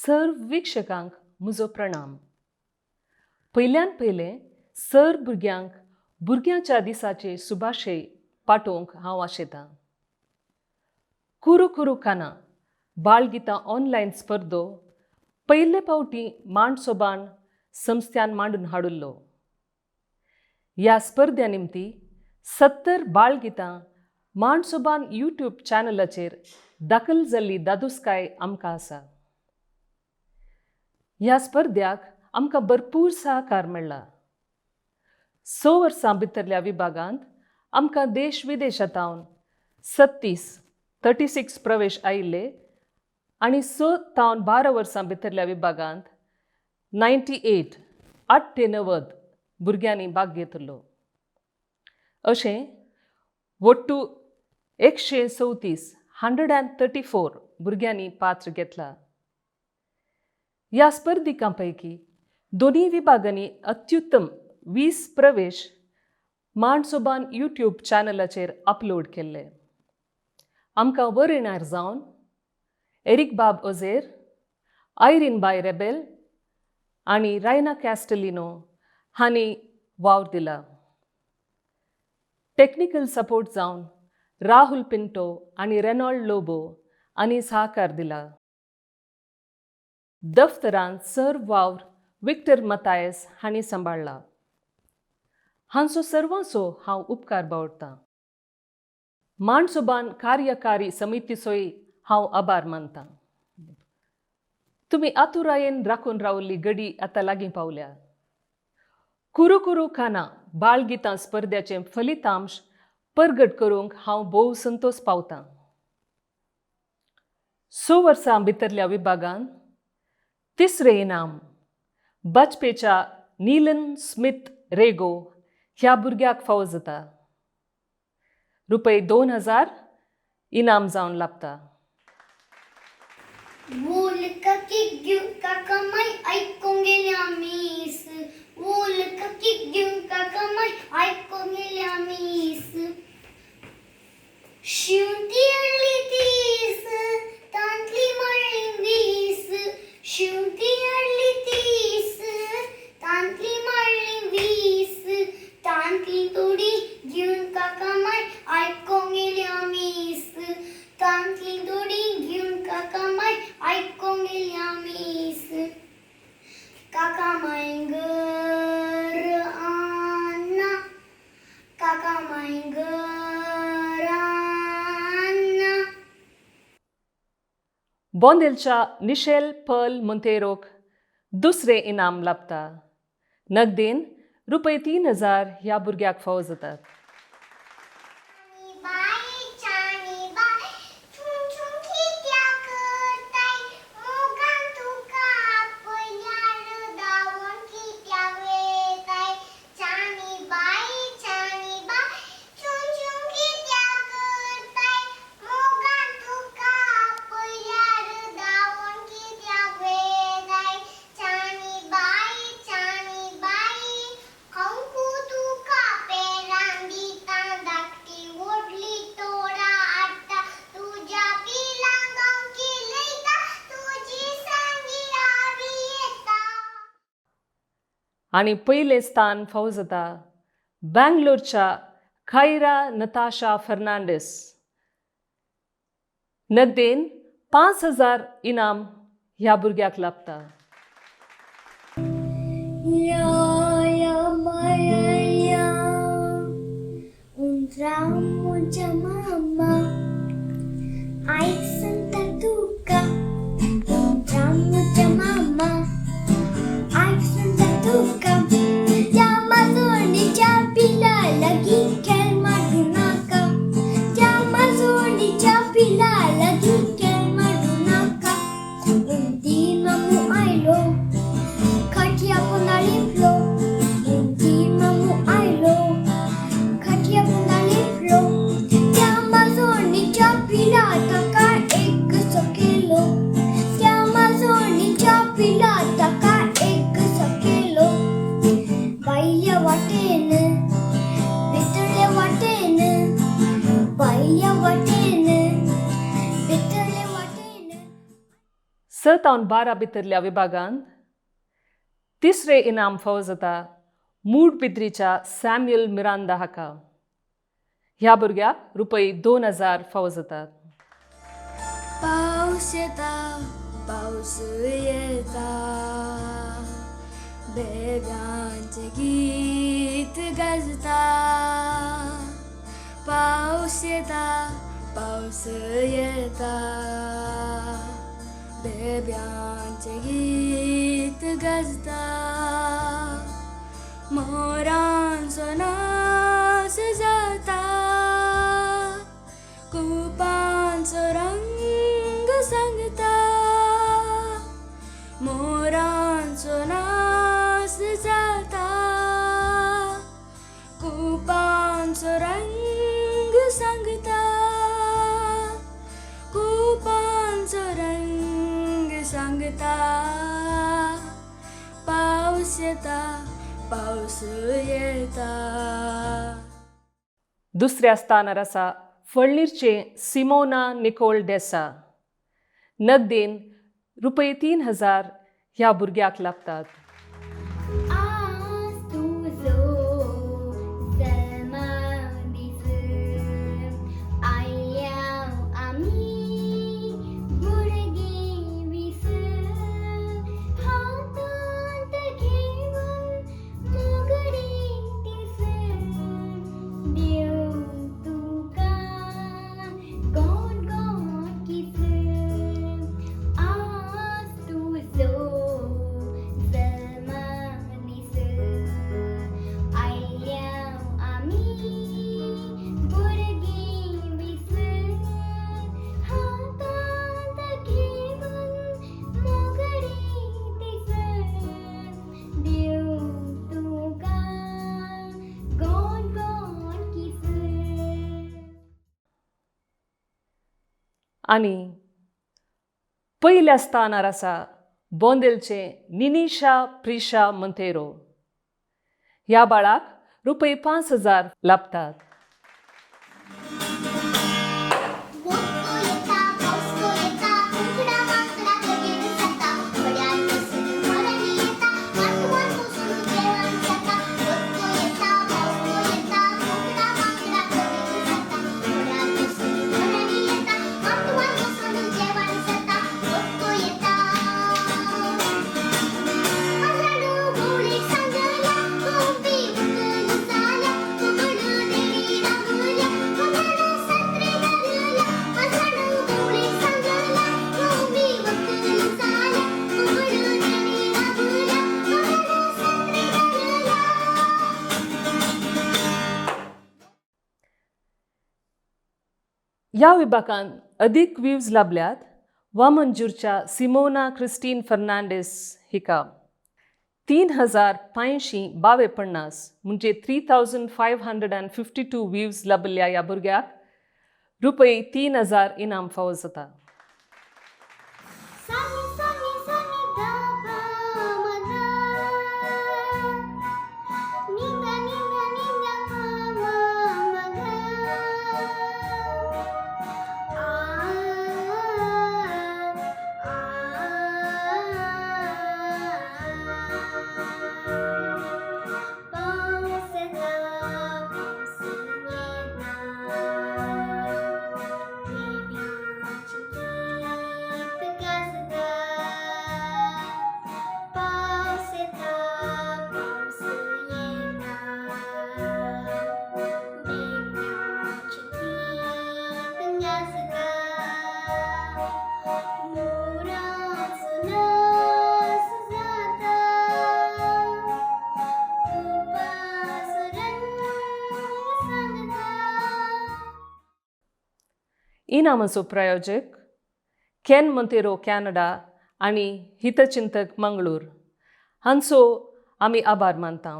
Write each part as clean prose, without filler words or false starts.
सर्व वीक्षकांक म्हजो प्रणाम. पयल्यान पयलें सर भुरग्यांक भुरग्यांच्या दिसाचे सुभाशय पाठोवंक हांव आशेतां. कुरू कुरू काना बाळगितां ऑनलायन स्पर्धो पयले फावटी मांडसोबान संस्थ्यान मांडून हाडिल्लो. ह्या स्पर्ध्या निमती 70 बाळगितां मांडसोबान यूट्यूब चॅनलाचेर दाखल जाल्ली दादूसकाय आमकां आसा. ह्या स्पर्ध्याक आमकां भरपूर सहकार मेळ्ळा. 6 वर्सां भितरल्या विभागांत आमकां देश विदेशांत 36 प्रवेश आयिल्ले आनी 6 तावन 12 वर्सां भितरल्या विभागांत 98 98 भुरग्यांनी भाग घेतिल्लो. अशें ಒಟ್ಟು 134 134 भुरग्यांनी पात्र घेतला. ह्या स्पर्धिकां पैकी दोनूय विभागांनी अत्युत्तम 20 प्रवेश मांडसोबान यूट्यूब चॅनलाचेर अपलोड केल्ले. आमकां वरिणार जावन एरिक बाब ओझेर, आयरीन बाय रेबेल आनी रायना कॅस्टलिनो हांणी वावर दिला. टेक्निकल सपोर्ट जावन राहुल पिंटो आनी रेनॉल्ड लोबो आनी सहकार दिला. दफ्तरांत सर वावर विक्टर मतायस हांणी सांबाळ्ळा. हांचो सर्वांचो हांव उपकार बावडटां. मांडसोबान कार्यकारी समितीचोय हांव आभार मानतां. तुमी आतुरायेन राखून रावल्ली गडी आतां लागीं पावल्या. कुरू कुरू काना बाळगितां स्पर्ध्याचें फलितांश परगट करूंक हांव भोव संतोश पावतां. 6 वर्सां भितरल्या विभागान तिसरें इनाम बाजपेच्या नीलन स्मिथ रेगो ह्या भुरग्याक फावो जाता. रुपये 2000 इनाम जावन लाभता. बोंदेलच्या निशेल पर्ल मोंतेरोक दुसरें इनाम लाभता. नगदेन रुपये 3000 ह्या भुरग्याक फावो जातात. आनी पयलें स्थान फावो जाता बँगलोरच्या खायरा नताशा फर्नांडीस. नगदेन 5000 इनाम ह्या भुरग्याक लाभता. 6 थावन 12 भितरल्या विभागांत तिसरें इनाम फावो जाता मूडबिद्रीच्या सॅम्युअल मिरांदा हाका. ह्या भुरग्याक रुपये 2000 फावो जातात. पावस येता, पावस येता, बेब्यांचें गीत गाजता. पावस येता, पावस येता, बेब्यांचें गीत गाजता. मोरांचो नाच जाता, कुपांचो रंग सांगता. मोरांचो नाच जाता, कुपांचो रंग सांगता. कुपांचो रंग सांगता. पावस येता, पावस येता. दुसऱ्या स्थानार आसा फळणीरचें सिमोना निकोल डेसा. नगदेन रुपये 3000 ह्या भुरग्याक लाभतात. आज तुजो जल्मा दीस, आयल्या आमी भुरगीं 20. हातांत घेवन मोगरीं 30, देव तुका गोड गोड किस. आज तुजो जल्मा दीस, आयल्या आमी भुरगीं 20. हातांत घेवन मोगरीं 30, देव तुका गोड गोड किस. आनी पयल्या स्थानार आसा बोंदेलचें निनिशा प्रिशा मंतेरो. ह्या बाळाक रुपये 5000 लाभतात. वोतो येता, पावसो येता, कुकडा माकडा लगीन जाता. बड्यार बसून मोरांनी येता, माटवान बसून जेवण जाता. वोतो येता, पावसो येता, कुकडा माकडा लगीन जाता. बड्यार बसून मोरांनी येता, माटवान बसून जेवण जाता. वोतो येता. माजरान भोवळीक सांगल्या, कोंबी वकल जाल्या, कोगूळ देणी रावल्या, कोंब्यान सत्रे धरल्या. माजरान भोवळीक सांगल्या, कोंबी वकल जाल्या, कोगूळ देणी रावल्या, कोंब्यान सत्रे धरल्या. ह्या विभागांत अदीक व्ह्यूज लाभल्यात वामनजूरच्या सिमोना क्रिस्टीन फर्नांडीस हिका, 3552, म्हणजे 3552 views लाभिल्ल्या ह्या भुरग्याक रुपये 3000 इनाम फावो जाता. सानी सानी सानी धा पा म धा, नी धा नी धा नी धा पा म म ध, आ आ. पावस येता, पावस येता, बेब्यांचें गीत गाजता. पावस येता, पावस येता, बेब्यांचें गीत गाजता. मोरांचो नाच जाता, कुपांचो रंग सांगता. इनामाचो प्रायोजक can Monteiro Canada आनी हितचिंतक मंगळूर हांचो आमी आभार मानता.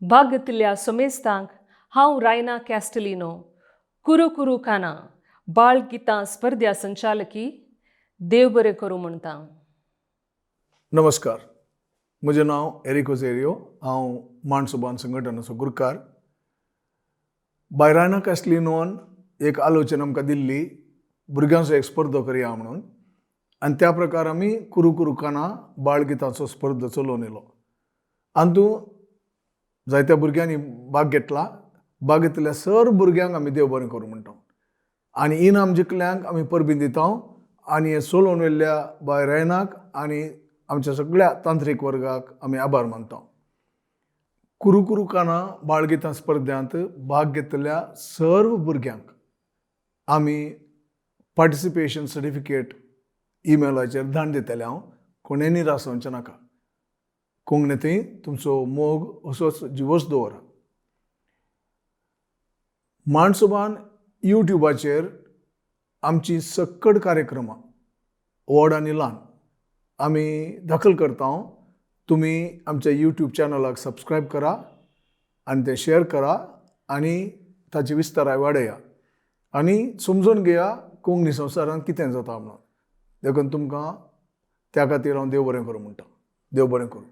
भाग घेतिल्ल्या समेस्तांक हांव रायना कॅस्टलिनो, कुरू कुरू काना बाळ गितां स्पर्धा संचालकी, देव बरें करूं म्हणटा. नमस्कार, म्हजें नांव एरिक ओझेरियो. हांव मांड सोबान संघटनाचो गुरकार. बाय रायना कॅस्टलिनोन एक आलोचन आमकां दिल्ली, भुरग्यांचो एक स्पर्धो करया म्हणून. आनी त्या प्रकार आमी कुरू कुरू काना बाळगिताचो स्पर्ध चलोवन येयलो. अंदू जायत्या भुरग्यांनी भाग घेतला. भाग घेतल्या सर भुरग्यांक आमी देव बरें करूं म्हणटा आनी इनाम जिखल्यांक आमी परबीं दिता आनी हें चलोवन व्हेल्ल्या बाय रयनाक आनी आमच्या सगळ्या तांत्रीक वर्गाक आमी आभार मानता. कुरू कुरू काना बाळगितां स्पर्ध्यांत भाग घेतल्या सर्व भुरग्यांक आमी पार्टिसिपेशन सर्टिफिकेट इमेलाचेर धाडून दितलें हांव. कोणें निराश जावचें नाका. कोंकणींतय तुमचो मोग असोच जिवोच दवरा. माणसोबान युट्युबाचेर आमची सक्कड कार्यक्रमां व्हड आनी ल्हान आमी दाखल करता. तुमी आमच्या युट्यूब चॅनलाक सबस्क्रायब करा आनी तें शेअर करा आनी ताची विस्ताराय वाडया आनी समजून घेया कोंकणी संवसारांत कितें जाता म्हणून. देखून तुमकां त्या खातीर हांव देव बरें करूं म्हणटा. देव बरें करूं.